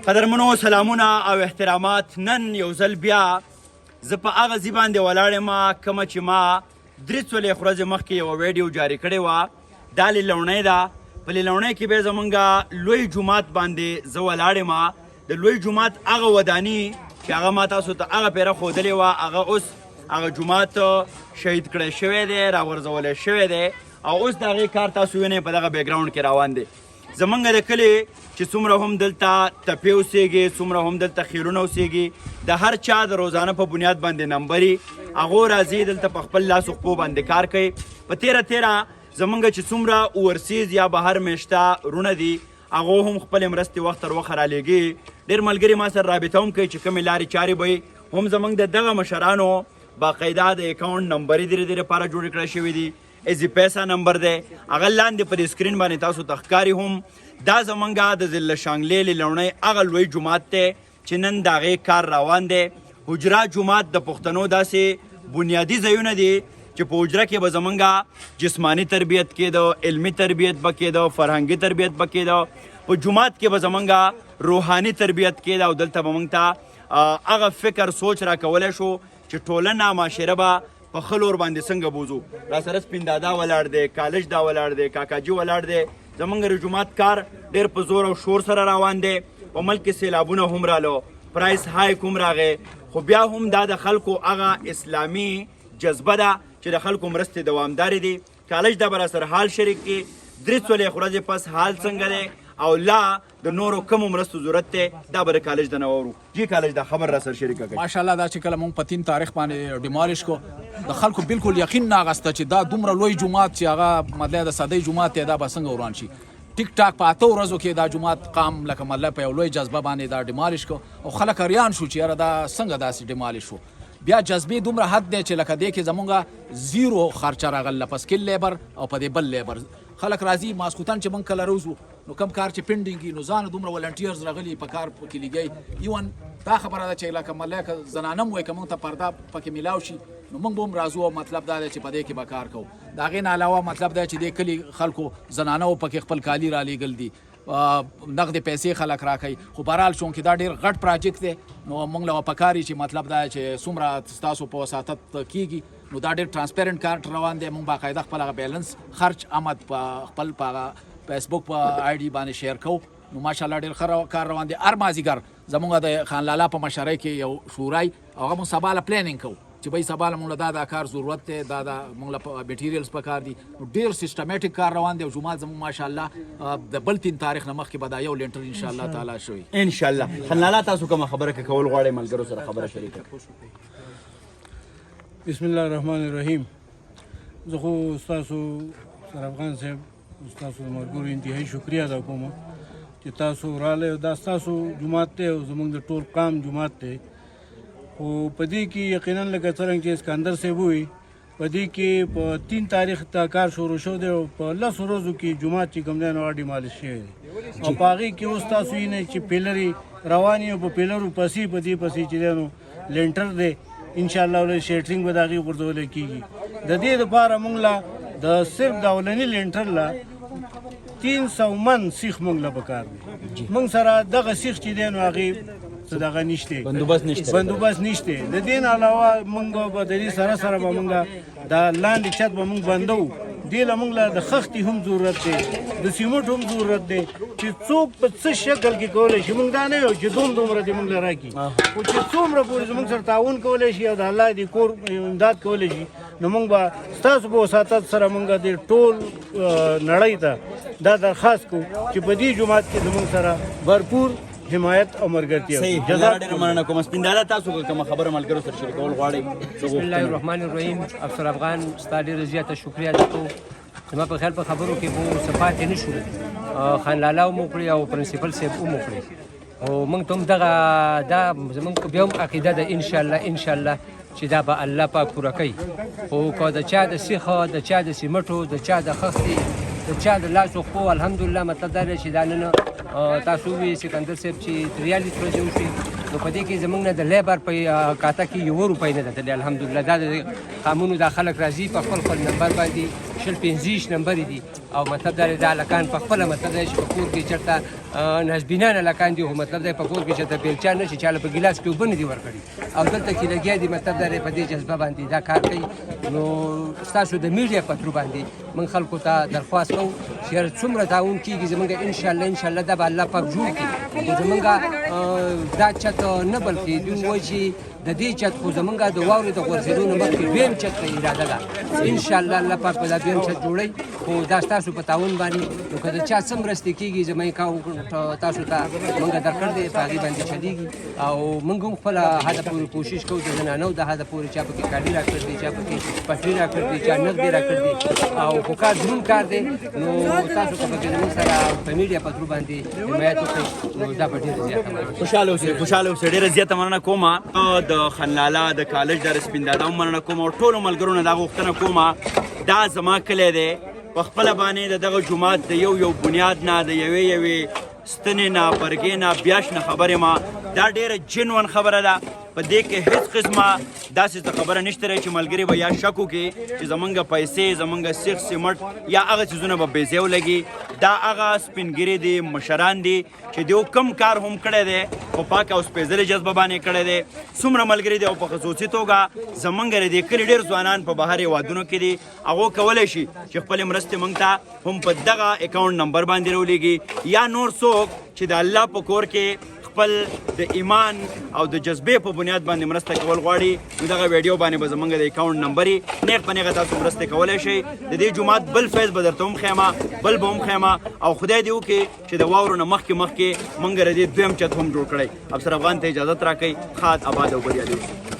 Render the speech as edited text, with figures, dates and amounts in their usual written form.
قدرمنو سلامونه او احترامات. نن یو ځل بیا زه په هغه ځای باندې ولاړ یم کومه چې ما 43 ورځې مخکې یوه ویډیو جاري کړې وه. دا لیلوڼۍ ده. په لیلوڼۍ کې به زمونږ لوی جومات باندې زه ولاړ یم. د لوی جومات هغه وداني چې هغه ما تاسو ته هغه پیره ښودلې وه، هغه اوس هغه جومات شهید کړی شوی دی، راغورځولی شوی دی او اوس د هغې کار تاسو وینئ په دغه background کې روان دی. زمونږ د کلي چې څومره هم دلته تپې اوسېږي، څومره هم دلته خیلونه اوسېږي، د هر چا د روزانه په بنیاد باندې نمبري هغو راځي دلته په خپل لاس خپو باندې کار کوي. په تېره تېره زمونږ چې څومره overseas یا بهر میشته وروڼه دي، هغو هم خپلې مرستې وخت تر وخته رالیږي. ډېر ملګري ما سره رابطه هم کوي چې کومې لارې چارې به هم زمونږ د دغه مشرانو باقاعده د account نمبرې درې درې لپاره جوړې کړی شوي دي. ایزي پیسا نمبر دی، هغه لاندې پر screen باندې تاسو ته ښکاري هم. دا زمونږ د ضلع شانګلې لیلوڼۍ هغه لوی جومات دی چې نن د هغې کار روان دی. حجره جومات د پښتنو داسې بنیادي ځایونه دي چې په حجره کې به زمونږ جسماني تربیت کېده، علمي تربیت به کېده، فرهنګي تربیت به کېده. په جومات کې به زمونږ روحاني تربیت کېده او دلته به مونږ ته هغه فکر سوچ را کولی شو چې ټولنه معاشره به په ښه لور باندې څنګه بوځو. را سره سپین دادا ولاړ دی، کالج دا ولاړ دی، کاکاجي ولاړ دی. زمونږ د جومات کار ډېر په زور او شور سره روان دی. په ملک کې سیلابونه هم رالو، price hike هم راغی، خو بیا هم دا د خلکو هغه اسلامي جذبه ده چې د خلکو مرستې دوامدارې دي. کالج دا به را سره حال شریک کړي، 43 ورځې پس حال څنګه دی او لا د نورو کومو مرستو ضرورت دی، دا به د کالج د نه واورو. جی کالج دا خبر را سره شریکه کړئ. ماشاءالله دا چې کله مونږ په 3 تاریخ باندې demolish کو، د خلکو بالکل یقین نه اغسته چې دا دومره لوی جومات چې هغه مطلب د سادې جومات دی، دا به څنګه وران شي. ټیک ټاک په 8 ورځو کې دا جومات قام لکه مطلب په یو لوی جذبه باندې دا demolish کو او خلک حیران شو چې یاره دا څنګه داسې demolish شو. بیا جذبې دومره حد دی چې لکه دې کې زمونږ zero خرچه راغله په skill labour او په دې بل labour. خلک راځي ماسخوتن چې مونږ کله روزو نو کم کار چې pending نو ځان دومره volunteers راغلي په کار پکې لګي. even دا خبره ده چې لکه ملک زنانم وای که مونږ ته پرده پکې میلاو شي نو مونږ به هم راځو او مطلب دا دی چې په دې کې به کار کوو. د هغې نه علاوه مطلب دا چې دې کلي خلکو زنانو پکې خپل کالي رالیږل دي، نغدې پیسې خلک راکوي. خو بهرحال چونکې دا ډېر غټ project دی نو مونږ له پکاري چې مطلب دا چې څومره ستاسو په وساطت کېږي نو دا ډېر transparent کار روان دی. مونږ باقاعده خپل هغه balance خرچ آمد په خپل په هغه فیسبوک په ID باندې share کوو. نو ماشاءالله ډېر ښه کار روان دی. هر مازیګر زمونږ د خان لالا په مشرۍ کې یو شورای او هغه مونږ سبا له planning کوو چې بھئی سبا له مونږ له دا دا کار ضرورت دی، دا دا مونږ له materials پکار دي. نو ډېر systematic کار روان دی او جومات زمونږ ماشاءالله د بل 3 تاریخ نه مخکې به دا یو lintel انشاءالله تعالی شوی انشاءالله. خان لالا تاسو کومه خبره که کول غواړئ ملګرو سره خبره شریکه کړئ. بسم الله الرحمن الرحیم. زه خو ستاسو سر افغان صاحب ستاسو د ملګرو انتهایي شکریه ادا کوم چې تاسو راغلی. دا ستاسو جومات دی او زموږ د ټول قام جومات دی. خو په دې کې یقینا لکه څرنګه چې اسکندر صاحب ووایي په دې کې په 3 تاریخ دا کار شروع شو دی او په 10 ورځو کې جومات چې کوم دی نو هغه demolish شوی دی او په هغې کې اوس تاسو وینئ چې پیلرې روانې او په پیلرو پسې په دې پسې چې دی نو lintel دی. انشاءالله ولې shuttering به د هغې غورځولی کېږي. د دې دپاره موږ له د صرف د اولني lintel له 300 من سیخ موږ له پکار دی. موږ سره دغه سیخ چې دی نو هغې څه دغه نشته، بندوبست نشته، بندوبست نشته. د دې نه علاوه موږ به د دې سره سره به موږ دا لاندې چت به موږ بندو. دې له موږ له د خښتې هم ضرورت دی، د سیمټ هم ضرورت دی چې څوک په څه شکل کې کولی شي. موږ دا نه یو چې دومره دې موږ له راکړي، خو چې څومره پورې زموږ سره تعاون کولی شي او د الله دې کور امداد کولی شي نو موږ به ستاسو په وساطت سره موږ دې ټول نړۍ ته دا درخواست کوو چې په دې جومات کې زموږ سره بھرپور حمایت او ملګرتیا. صحیح، جزاک ډېره مننه کوم. سپین دادا تاسو کومه خبره ملګرو سره شریکول غواړئ؟ بسم الله الرحمن الرحیم. افسر افغان ستا ډېره زیاته شکریه ادا کوم. زما په خیال په خبرو کې خو څه پاتې نه شو. خان لالا هم وکړې او principal صاحب هم وکړې او موږ ته هم دغه دا زموږ بیا هم عقیده ده انشاءالله انشاءالله چې دا به الله پاک پوره کوي. خو که د چا د سیخ، د چا د سیمټو، د چا د خښتې، د چا د لاسو خپو، الحمدلله مطلب دا دی چې دا نن تاسو ووایئ سکندر صاحب چې 43 ورځې وشوې نو په دې کې زموږ نه د labour په کاته کې 1 روپۍ نه ده تللې الحمدلله. دا د قامونو دا خلک راځي په خپل خپل نمبر باندې 20 25 نمبرې دي. او مطلب دا دی دا هلکان په خپله مطلب دی چې په کور کې چېرته نازبینان هلکان دي، خو مطلب دی په کور کې چېرته بیلچه نه شي، چاله په ګیلاس کې اوبه نه دي ورکړي او دلته کې لګیا دي. مطلب دا دی په دې جذبه باندې دا کار کوي. نو ستاسو د میډیا په ترو باندې موږ خلکو ته درخواست کوو چې یاره څومره تعاون کېږي زمونږ انشاءالله دا به الله پاک جوړ کړي. خو زمونږ دا چت نه، بلکې دوی وایي چې د دې چت خو زمونږ د واورې د غورځېدو نه مخکې دویم چت ته اراده ده. انشاءالله الله پاک به دا دویم چت جوړوي، خو دا ستاسو په تعاون باندې. نو که د چا څه مرستې کېږي، زما اکاونټ تاسو ته موږ درکړ دی، په هغې باندې چلېږي. او موږ هم خپله حده پورې کوشش کوو، د زنانو د حده پورې چا پکې کالي راکړ دي، چا پکې پټري راکړ دي، چا نغدې راکړ دي، او خو کار دروند کار دی. نو تاسو که پکې زموږ سره په میډیا په ترو باندې حمایت وکړئ نو دا به ډېره زیاته مننه. خوشاله اوسئ، خوشاله اوسئ. ډېره زیاته مننه کوم د خنلالا د کالج د سپیندادا هم مننه کوم او ټولو ملګرو نه دا غوښتنه کوم، دا زما کلی دی، په خپله باندې د دغه جومات د یو یو بنیاد نه، د یوې یوې ستنې نه، برګې نه، بیاش نه خبرې ما. دا ډېره جنون خبره ده، په دې کې هیڅ قسمه داسې څه خبره نشته چې ملګري به یا شک وکړي چې زمونږ پیسې، زمونږ سیخ سیمټ یا هغه څیزونه به بې ځایه ولګي. دا هغه سپینګیري دي، مشران دي چې دیو کم کار هم کړی دی په پاکه او سپېځلې جذبه باندې کړی دی. څومره ملګري دي او په خصوصي توګه زمونږ د دې کلي ډېر ځوانان په بهر هېوادونو کې دي، هغو کولی شي چې خپلې مرستې موږ ته هم په دغه اکاونټ نمبر باندې راولېږي، یا نور څوک چې د الله په کور کې خپل د ایمان او د جذبې په بنیاد باندې مرسته کول غواړي، نو دغه ویډیو باندې به زمونږ د اکاونټ نمبر نیغ په نیغه تاسو مرسته کولی شئ. د دې جومات بل فیض به درته هم ښیم، بل به هم ښیم، او خدای دې وکړي چې د واورو نه مخکې مخکې مونږ د دې دویم چت هم جوړ کړی. افسر افغان ته اجازت راکړئ. ښاد، آباد او بریالي اوسئ.